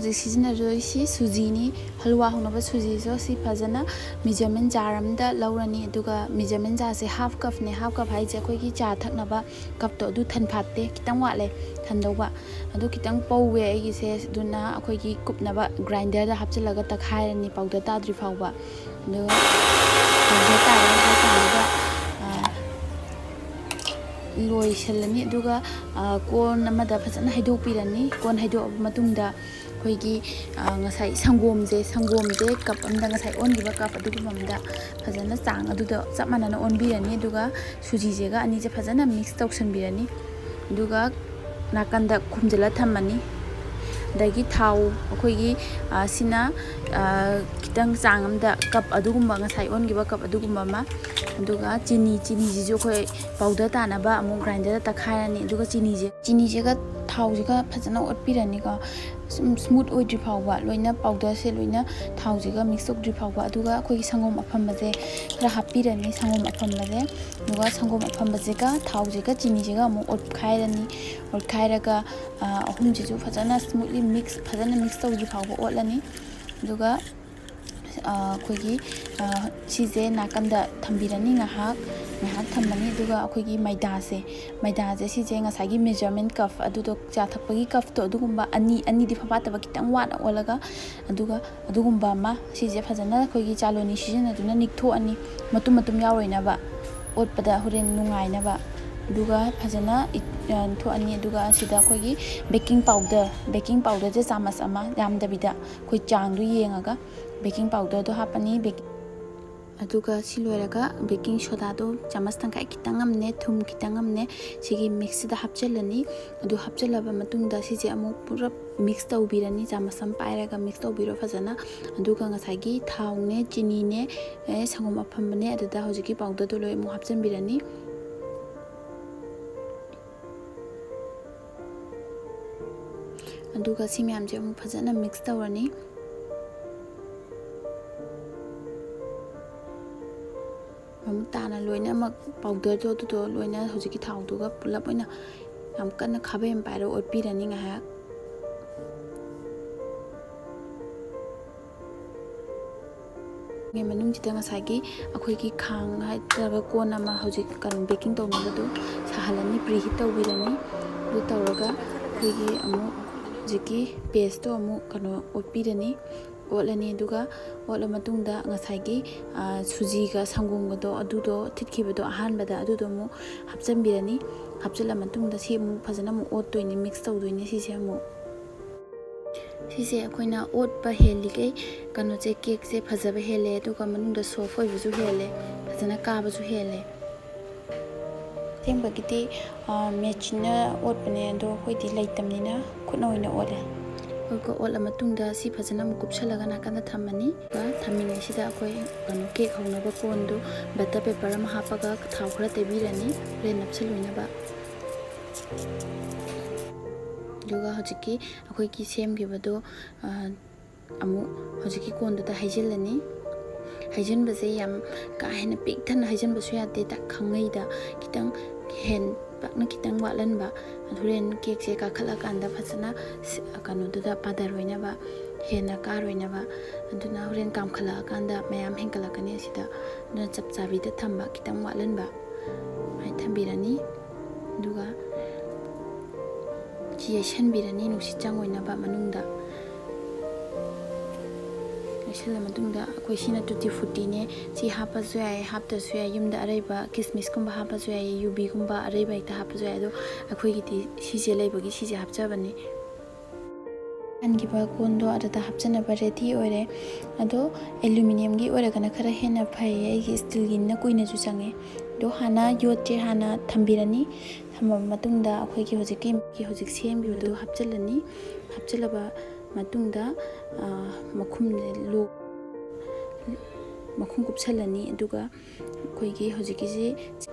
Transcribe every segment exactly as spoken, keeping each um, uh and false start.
ꯍꯧꯖꯤꯛ ꯁꯤꯖꯤꯟꯅꯗꯣꯏꯁꯤ ꯁꯨꯖꯤꯅꯤ꯫ ꯍꯜꯋꯥ ꯍꯧꯅꯕ ꯁꯨꯖꯤꯁꯨ ꯁꯤ ꯐꯖꯅ measurement jar ꯑꯃꯗ ꯂꯧꯔꯅꯤ꯫ ꯑꯗꯨꯒ measurement jarꯁꯦ half cupꯅꯦ꯫ Half cup ꯍꯥꯏꯁꯦ ꯑꯩꯈꯣꯏꯒꯤ ꯆꯥ ꯊꯛꯅꯕ cupꯇꯣ, ꯑꯗꯨ ꯊꯟꯐꯥꯠꯇꯦ, ꯈꯤꯇꯪ ꯋꯥꯠꯂꯦ ꯊꯟꯗꯧꯕ꯫ ꯑꯗꯨ ꯈꯤꯇꯪ ꯄꯧꯋꯦ ꯑꯩꯒꯤꯁꯦ, ꯑꯗꯨꯅ ꯑꯩꯈꯣꯏꯒꯤ ꯀꯨꯞꯅꯕ grinderꯗ ꯍꯥꯞꯆꯤꯜꯂꯒ ꯇꯛꯈꯥꯏꯔꯅꯤ, powder ꯇꯥꯗ꯭ꯔꯤ ꯐꯥꯎꯕ꯫ ꯑꯗꯨꯒ powder ꯇꯥꯔꯦ ꯍꯥꯏꯕ ꯀꯥꯟꯗꯨꯗ, ꯑ, ꯂꯣꯏꯁꯤꯜꯂꯅꯤ꯫ ꯑꯗꯨꯒ, ꯑ, ꯀꯣꯟ ꯑꯃꯗ ꯐꯖꯅ ꯍꯩꯗꯣꯛꯄꯤꯔꯅꯤ꯫ ꯀꯣꯟ ꯍꯩꯗꯣꯛꯑꯕ ꯃꯇꯨꯡꯗ ꯑꯩꯈꯣꯏꯒꯤ, ꯑ, ꯉꯁꯥꯏ ꯁꯪꯒꯣꯝꯁꯦ, ꯁꯪꯒꯣꯝꯁꯦ cup ꯑꯃꯗ, ꯉꯁꯥꯏ ꯑꯣꯟꯈꯤꯕ cup ꯑꯗꯨꯒꯨꯝꯕ ꯑꯃꯗ ꯐꯖꯅ ꯆꯥꯡ ꯑꯗꯨꯗ ꯆꯞ ꯃꯥꯟꯅꯅ ꯑꯣꯟꯕꯤꯔꯅꯤ꯫ ꯑꯗꯨꯒ ꯁꯨꯖꯤꯁꯤꯒ ꯑꯅꯤꯁꯦ ꯐꯖꯅ mix ꯇꯧꯁꯟꯕꯤꯔꯅꯤ꯫ ꯑꯗꯨꯒ ꯅꯥꯀꯟꯗ ꯈꯨꯝꯖꯤꯜꯂ ꯊꯝꯃꯅꯤ꯫ ꯑꯗꯒꯤ ꯊꯥꯎ ꯑꯩꯈꯣꯏꯒꯤ, ꯑ, ꯁꯤꯅ, ꯑ, ꯈꯤꯇꯪ ꯆꯥꯡ ꯑꯃꯗ cup ꯑꯗꯨꯒꯨꯝꯕ, ꯉꯁꯥꯏ ꯑꯣꯟꯈꯤꯕ cup ꯑꯗꯨꯒꯨꯝꯕ ꯑꯃ, ꯑꯗꯨꯒ ꯆꯤꯅꯤ, ꯆꯤꯅꯤꯁꯤꯁꯨ ꯑꯩꯈꯣꯏ powder ꯇꯥꯅꯕ ꯑꯃꯨꯛ grinderꯗ ꯇꯛꯈꯥꯏꯔꯅꯤ꯫ ꯑꯗꯨꯒ ꯆꯤꯅꯤꯁꯦ, ꯆꯤꯅꯤꯁꯤꯒ ꯊꯥꯎꯁꯤꯒ ꯐꯖꯅ ꯑꯣꯠꯄꯤꯔꯅꯤꯀꯣ꯫ ꯁꯨꯝ smooth ꯑꯣꯏꯗ꯭ꯔꯤ ꯐꯥꯎꯕ, ꯂꯣꯏꯅ powderꯁꯦ ꯂꯣꯏꯅ ꯊꯥꯎꯁꯤꯒ mix ꯇꯧꯗ꯭ꯔꯤ ꯐꯥꯎꯕ꯫ ꯑꯗꯨꯒ ꯑꯩꯈꯣꯏꯒꯤ ꯁꯪꯒꯣꯝ ꯑꯐꯝꯕꯁꯦ ꯈꯔ ꯍꯥꯞꯄꯤꯔꯅꯤ, ꯁꯪꯒꯣꯝ ꯑꯐꯝꯕꯁꯦ꯫ ꯑꯗꯨꯒ ꯁꯪꯒꯣꯝ ꯑꯐꯝꯕꯁꯤꯒ ꯊꯥꯎꯁꯤꯒ ꯆꯤꯅꯤꯁꯤꯒ ꯑꯃꯨꯛ ꯑꯣꯠꯈꯥꯏꯔꯅꯤ꯫ ꯑꯣꯠꯈꯥꯏꯔꯒ, ꯑ, ꯑꯍꯨꯝꯁꯤꯁꯨ ꯐꯖꯅ smoothly mix, ꯐꯖꯅ mix ꯇꯧꯗ꯭ꯔꯤ ꯐꯥꯎꯕ ꯑꯣꯠꯂꯅꯤ꯫ ꯑꯗꯨꯒ, ꯑ, ꯑꯩꯈꯣꯏꯒꯤ, ꯑ, ꯁꯤꯁꯦ ꯅꯥꯀꯟꯗ ꯊꯝꯕꯤꯔꯅꯤ ꯉꯥꯏꯍꯥꯛ, ꯉꯥꯏꯍꯥꯛ ꯊꯝꯃꯅꯤ꯫ ꯑꯗꯨꯒ ꯑꯩꯈꯣꯏꯒꯤ ꯃꯩꯗꯥꯁꯦ, ꯃꯩꯗꯥꯁꯦ ꯁꯤꯁꯦ ꯉꯁꯥꯏꯒꯤ measurement cup ꯑꯗꯨꯗꯣ, ꯆꯥ ꯊꯛꯄꯒꯤ cupꯇꯣ, ꯑꯗꯨꯒꯨꯝꯕ ꯑꯅꯤ, ꯑꯅꯤꯗꯤ ꯐꯐꯥꯠꯇꯕ, ꯈꯤꯇꯪ ꯋꯥꯠꯅ ꯑꯣꯜꯂꯒ, ꯑꯗꯨꯒ ꯑꯗꯨꯒꯨꯝꯕ ꯑꯃ, ꯁꯤꯁꯦ ꯐꯖꯅ ꯑꯩꯈꯣꯏꯒꯤ ꯆꯥꯂꯣꯅꯤ ꯁꯤꯖꯤꯟꯅꯗꯨꯅ ꯅꯤꯛꯊꯣꯛꯑꯅꯤ, ꯃꯇꯨꯝ ꯃꯇꯨꯝ ꯌꯥꯎꯔꯣꯏꯅꯕ, ꯑꯣꯠꯄꯗ ꯍꯣꯔꯦꯟ ꯅꯨꯡꯉꯥꯏꯅꯕ꯫ ꯑꯗꯨꯒ ꯐꯖꯅ ꯏ-, ꯑ, ꯊꯣꯛꯑꯅꯤ꯫ ꯑꯗꯨꯒ ꯑꯁꯤꯗ ꯑꯩꯈꯣꯏꯒꯤ baking powder, baking powderꯁꯦ ꯆꯥꯃꯁ ꯑꯃ, ꯌꯥꯝꯗꯕꯤꯗ ꯑꯩꯈꯣꯏ ꯆꯥꯡꯗꯣ ꯌꯦꯡꯉꯒ baking powderꯗꯣ ꯍꯥꯞꯄꯅꯤ꯫ Bake-, ꯑꯗꯨꯒ ꯁꯤ ꯂꯣꯏꯔꯒ baking sodaꯗꯣ ꯆꯥꯃꯁ ꯇꯪꯈꯥꯏ ꯈꯤꯇꯪ ꯑꯃꯅꯦ, ꯊꯨꯝ ꯈꯤꯇꯪ ꯑꯃꯅꯦ, ꯁꯤꯒꯤ mixꯁꯤꯗ ꯍꯥꯞꯆꯤꯜꯂꯅꯤ꯫ ꯑꯗꯨ ꯍꯥꯞꯆꯤꯜꯂꯕ ꯃꯇꯨꯡꯗ ꯁꯤꯁꯦ ꯑꯃꯨꯛ ꯄꯨꯂꯞ mix ꯇꯧꯕꯤꯔꯅꯤ꯫ ꯆꯥꯃꯁ ꯑꯃ ꯄꯥꯏꯔꯒ mix ꯇꯧꯕꯤꯔꯣ ꯐꯖꯅ꯫ ꯑꯗꯨꯒ ꯉꯁꯥꯏꯒꯤ ꯊꯥꯎꯅꯦ, ꯆꯤꯅꯤꯅꯦ, ꯑꯦ, ꯁꯪꯒꯣꯝ ꯑꯐꯝꯕꯅꯦ, ꯑꯗꯨꯗ ꯍꯧꯖꯤꯛꯀꯤ powderꯗꯣ ꯂꯣꯏ ꯑꯃꯨꯛ ꯍꯥꯞꯆꯤꯟꯕꯤꯔꯅꯤ꯫ ꯑꯗꯨꯒ ꯁꯤ ꯃꯌꯥꯝꯁꯦ ꯑꯃꯨꯛ ꯐꯖꯅ mix ꯇꯧꯔꯅꯤ꯫ ꯃꯃꯨꯠ ꯇꯥꯅ ꯂꯣꯏꯅꯃꯛ powderꯗꯣ ꯑꯗꯨꯗꯣ ꯂꯣꯏꯅ ꯍꯧꯖꯤꯛꯀꯤ ꯊꯥꯎꯗꯨꯒ ꯄꯨꯂꯞ ꯑꯣꯏꯅ ꯌꯥꯝ ꯀꯟꯅ ꯈꯥꯕꯩ ꯑꯃ ꯄꯥꯏꯔꯒ ꯑꯣꯠꯄꯤꯔꯅꯤ ꯉꯥꯏꯍꯥꯛ꯫ ꯃꯅꯨꯡꯁꯤꯗ ꯉꯁꯥꯏꯒꯤ ꯑꯩꯈꯣꯏꯒꯤ ꯈꯥꯡ ꯍꯥꯏꯇꯥꯔꯒ ꯀꯣꯟ ꯑꯃ ꯍꯧꯖꯤꯛ ꯀꯩꯅꯣ baking ꯇꯧꯅꯕꯗꯣ ꯁꯥꯍꯜꯂꯅꯤ, preheat ꯇꯧꯕꯤꯔꯅꯤ꯫ ꯑꯗꯨ ꯇꯧꯔꯒ ꯑꯩꯈꯣꯏꯒꯤ ꯑꯃꯨꯛ ꯍꯧꯖꯤꯛꯀꯤ paste ꯇꯣ ꯑꯃꯨꯛ ꯀꯩꯅꯣ ꯑꯣꯠꯄꯤꯔꯅꯤ, ꯑꯣꯠꯂꯅꯤ꯫ ꯑꯗꯨꯒ ꯑꯣꯠꯂ ꯃꯇꯨꯡꯗ ꯉꯁꯥꯏꯒꯤ, ꯑ, ꯁꯨꯖꯤꯒ ꯁꯪꯒꯣꯝꯒꯗꯣ ꯑꯗꯨꯗꯣ ꯊꯤꯠꯈꯤꯕꯗꯣ ꯑꯍꯥꯟꯕꯗ ꯑꯗꯨꯗꯣ ꯑꯃꯨꯛ ꯍꯥꯞꯆꯤꯟꯕꯤꯔꯅꯤ꯫ ꯍꯥꯞꯆꯤꯜꯂ ꯃꯇꯨꯡꯗ ꯁꯤ ꯑꯃꯨꯛ ꯐꯖꯅ ꯑꯃꯨꯛ ꯑꯣꯠꯇꯣꯏꯅꯤ, mix ꯇꯧꯗꯣꯏꯅꯤ ꯁꯤꯁꯦ ꯑꯃꯨꯛ꯫ ꯁꯤꯁꯦ ꯑꯩꯈꯣꯏꯅ ꯑꯣꯠꯄ ꯍꯦꯜꯂꯤꯈꯩ ꯀꯩꯅꯣꯁꯦ, cake ꯁꯦ ꯐꯖꯕ ꯍꯦꯜꯂꯦ, ꯑꯗꯨꯒ ꯃꯅꯨꯡꯗ soft ꯑꯣꯏꯕꯁꯨ ꯍꯦꯜꯂꯦ, ꯐꯖꯅ ꯀꯥꯕꯁꯨ ꯍꯦꯜꯂꯦ꯫ ꯑꯁꯦꯡꯕꯒꯤꯗꯤ, ꯑ, machine ꯅ ꯑꯣꯠꯄꯅꯦ, ꯑꯗꯣ ꯑꯩꯈꯣꯏꯗꯤ ꯂꯩꯇꯕꯅꯤꯅ ꯈꯨꯠꯅ ꯑꯣꯏꯅ ꯑꯣꯠꯂꯦ꯫ ꯑꯣꯠꯀ ꯑꯣꯠꯂ ꯃꯇꯨꯡꯗ ꯁꯤ ꯐꯖꯅ ꯑꯃꯨꯛ ꯀꯨꯞꯁꯜꯂꯒ ꯅꯥꯀꯟꯗ ꯊꯝꯃꯅꯤ꯫ ꯑꯗꯨꯒ ꯊꯝꯃꯤꯉꯩꯁꯤꯗ ꯑꯩꯈꯣꯏ ꯀꯩꯅꯣ, cake ꯍꯧꯅꯕ ꯀꯣꯟꯗꯨ butter paper ꯑꯃ ꯍꯥꯞꯄꯒ ꯊꯥꯎ ꯈꯔ ꯇꯩꯕꯤꯔꯅꯤ, ꯍꯣꯔꯦꯟ ꯅꯞꯁꯜꯂꯣꯏꯅꯕ꯫ ꯑꯗꯨꯒ ꯍꯧꯖꯤꯛꯀꯤ ꯑꯩꯈꯣꯏꯒꯤ ꯁꯦꯝꯈꯤꯕꯗꯣ, ꯑ, ꯑꯃꯨꯛ ꯍꯧꯖꯤꯛꯀꯤ ꯀꯣꯟꯗꯨꯗ ꯍꯩꯖꯤꯜꯂꯅꯤ꯫ ꯍꯩꯖꯤꯟꯕꯁꯦ ꯌꯥꯝ ꯀꯥ ꯍꯦꯟꯅ ꯄꯤꯛ ꯊꯟꯅ ꯍꯩꯖꯤꯟꯕꯁꯨ ꯌꯥꯗꯦ, ꯈꯪꯉꯩꯗ ꯈꯤꯇꯪ ꯍꯦꯟ ꯄꯥꯛꯅ ꯈꯤꯇꯪ ꯋꯥꯠꯍꯟꯕ꯫ ꯑꯗꯨ ꯍꯣꯔꯦꯟ cake ꯁꯦ ꯀꯥꯈꯠꯂꯀꯥꯟꯗ ꯐꯖꯅ ꯁ-, ꯀꯩꯅꯣꯗꯨꯗ ꯄꯥꯊꯔꯣꯏꯅꯕ, ꯍꯦꯟꯅ ꯀꯥꯔꯣꯏꯅꯕ꯫ ꯑꯗꯨꯅ ꯍꯣꯔꯦꯟ ꯀꯥꯝꯈꯠꯂꯛꯑꯀꯥꯟꯗ ꯃꯌꯥꯝ ꯍꯦꯟꯒꯠꯂꯛꯀꯅꯤ ꯑꯁꯤꯗ꯫ ꯑꯗꯨꯅ ꯆꯞ ꯆꯥꯕꯤꯗ ꯊꯝꯕ, ꯈꯤꯇꯪ ꯋꯥꯠꯍꯟꯕ꯫ ꯁꯨꯃꯥꯏꯅ ꯊꯝꯕꯤꯔꯅꯤ꯫ ꯑꯗꯨꯒ ꯁꯤ ꯌꯩꯁꯟꯕꯤꯔꯅꯤ ꯅꯨꯡꯁꯤꯠ ꯆꯪꯉꯣꯏꯅꯕ ꯃꯅꯨꯡꯗ꯫ ꯌꯩꯁꯜꯂ ꯃꯇꯨꯡꯗ ꯑꯩꯈꯣꯏ ꯁꯤꯅ tutti frutti ꯅꯦ꯫ ꯁꯤ ꯍꯥꯞꯄꯁꯨ ꯌꯥꯏ, ꯍꯥꯞꯇ꯭ꯔꯁꯨ ꯌꯥꯏ꯫ ꯌꯨꯝꯗ ꯑꯔꯩꯕ ꯀꯤꯁꯃꯤꯁꯀꯨꯝꯕ ꯍꯥꯞꯄꯁꯨ ꯌꯥꯏ, ꯌꯨꯕꯤꯒꯨꯝꯕ ꯑꯔꯩꯕ ꯍꯦꯛꯇ ꯍꯥꯞꯄꯁꯨ ꯌꯥꯏ꯫ ꯑꯗꯣ ꯑꯩꯈꯣꯏꯒꯤꯗꯤ ꯁꯤꯁꯦ ꯂꯩꯕꯒꯤ ꯁꯤꯁꯦ ꯍꯥꯞꯆꯕꯅꯤ꯫ ꯍꯥꯟꯈꯤꯕ ꯀꯣꯟꯗꯣ ꯑꯗꯨꯗ ꯍꯥꯞꯆꯅꯕ ready ꯑꯣꯏꯔꯦ꯫ ꯑꯗꯣ aluminium ꯒꯤ ꯑꯣꯏꯔꯒꯅ ꯈꯔ ꯍꯦꯟꯅ ꯐꯩꯌꯦ, ꯑꯩꯒꯤ steel ꯒꯤꯅ ꯀꯨꯏꯅꯁꯨ ꯆꯪꯉꯦ꯫ ꯑꯗꯣ ꯍꯥꯟꯅ ꯌꯣꯠꯁꯦ ꯍꯥꯟꯅ ꯊꯝꯕꯤꯔꯅꯤ꯫ ꯊꯝꯃꯕ ꯃꯇꯨꯡꯗ ꯑꯩꯈꯣꯏꯒꯤ ꯍꯧꯖꯤꯛꯀꯤ, ꯍꯧꯖꯤꯛ ꯁꯦꯝꯈꯤꯕꯗꯨ ꯍꯥꯞꯆꯤꯜꯂꯅꯤ꯫ ꯍꯥꯞꯆꯤꯜꯂꯕ ꯃꯇꯨꯡꯗ, ꯑ, ꯃꯈꯨꯝꯁꯦ low, ꯃꯈꯨꯝ ꯀꯨꯞꯁꯜꯂꯅꯤ꯫ ꯑꯗꯨꯒ ꯑꯩꯈꯣꯏꯒꯤ ꯍꯧꯖꯤꯛꯀꯤꯁꯤ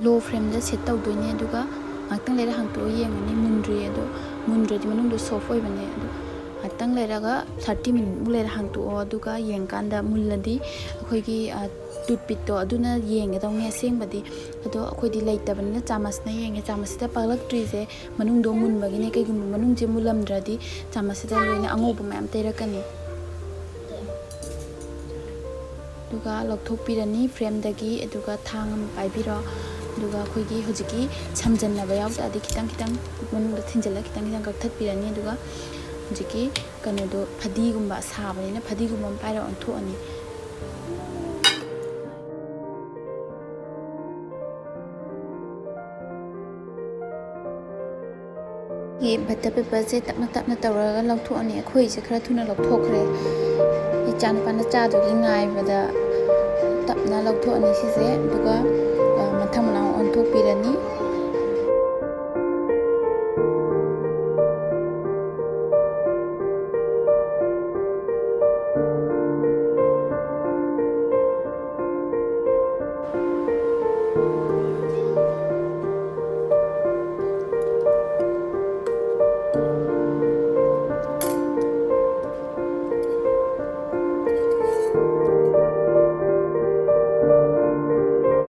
low flame ꯗ set ꯇꯧꯗꯣꯏꯅꯦ꯫ ꯑꯗꯨꯒ ꯉꯥꯛꯇꯪ ꯂꯩꯔ ꯍꯥꯡꯇꯣꯛꯑ ꯌꯦꯡꯉꯅꯤ, ꯃꯨꯟꯗ꯭ꯔꯤ꯫ ꯑꯗꯣ ꯃꯨꯟꯗ꯭ꯔꯗꯤ ꯃꯅꯨꯡꯗ soft ꯑꯣꯏꯕꯅꯦ꯫ ꯑꯗꯣ ꯉꯥꯛꯇꯪ ꯂꯩꯔꯒ thirty minute ꯃꯨꯛ ꯂꯩꯔ ꯍꯥꯡꯇꯣꯛꯑꯣ꯫ ꯑꯗꯨꯒ ꯌꯦꯡꯀꯥꯟꯗ ꯃꯨꯜꯂꯗꯤ ꯑꯩꯈꯣꯏꯒꯤ, ꯑ, toothpick ꯇꯣ ꯑꯗꯨꯅ ꯌꯦꯡꯒꯗꯧꯅꯦ ꯑꯁꯦꯡꯕꯗꯤ꯫ ꯑꯗꯣ ꯑꯩꯈꯣꯏꯗꯤ ꯂꯩꯇꯕꯅꯤꯅ ꯆꯥꯃꯁꯅ ꯌꯦꯡꯉꯦ꯫ ꯆꯥꯃꯁꯁꯤꯗ ꯄꯥꯛꯂꯛꯇ꯭ꯔꯤꯁꯦ ꯃꯅꯨꯡꯗꯣ ꯃꯨꯟꯕꯒꯤꯅꯦ꯫ ꯀꯩꯒꯨꯝꯕ ꯃꯅꯨꯡꯁꯦ ꯃꯨꯜꯂꯝꯗ꯭ꯔꯗꯤ ꯆꯥꯃꯁꯁꯤꯗ ꯂꯣꯏꯅ ꯑꯉꯧꯕ ꯃꯌꯥꯝ ꯇꯩꯔꯛꯀꯅꯤ꯫ ꯑꯗꯨꯒ ꯂꯧꯊꯣꯛꯄꯤꯔꯅꯤ frameꯗꯒꯤ꯫ ꯑꯗꯨꯒ ꯊꯥꯡ ꯑꯃ ꯄꯥꯏꯕꯤꯔꯣ꯫ ꯑꯗꯨꯒ ꯑꯩꯈꯣꯏꯒꯤ ꯍꯧꯖꯤꯛꯀꯤ ꯁꯝꯖꯟꯅꯕ ꯌꯥꯎ ꯇꯥꯔꯗꯤ ꯈꯤꯇꯪ ꯈꯤꯇꯪ ꯃꯅꯨꯡꯗ ꯊꯤꯟꯖꯤꯜꯂ ꯈꯤꯇꯪ ꯈꯤꯇꯪ ꯀꯛꯊꯠꯄꯤꯔꯅꯤ꯫ ꯑꯗꯨꯒ ꯍꯧꯖꯤꯛꯀꯤ ꯀꯩꯅꯣꯗꯣ, ꯐꯗꯤꯒꯨꯝꯕ ꯑꯁꯥꯕꯅꯤꯅ ꯐꯗꯤꯒꯨꯝꯕ ꯑꯃ ꯄꯥꯏꯔ ꯑꯣꯟꯊꯣꯛꯑꯅꯤ꯫ ꯒꯤ butter paperꯁꯦ ꯇꯞꯅ ꯇꯞꯅ ꯇꯧꯔꯒ ꯂꯧꯊꯣꯛꯑꯅꯤ꯫ ꯑꯩꯈꯣꯏꯁꯦ ꯈꯔ ꯊꯨꯅ ꯂꯧꯊꯣꯛꯈ꯭ꯔꯦ꯫ ꯏꯆꯥꯅꯨꯄꯥꯅ ꯆꯥꯗꯨꯒꯤ ꯉꯥꯏꯕꯗ ꯇꯞꯅ ꯂꯧꯊꯣꯛꯑꯅꯤ ꯁꯤꯁꯦ꯫ ꯑꯗꯨꯒ, ꯑ, ꯃꯊꯪ ꯃꯅꯥꯎ ꯑꯣꯟꯊꯣꯛꯄꯤꯔꯅꯤ꯫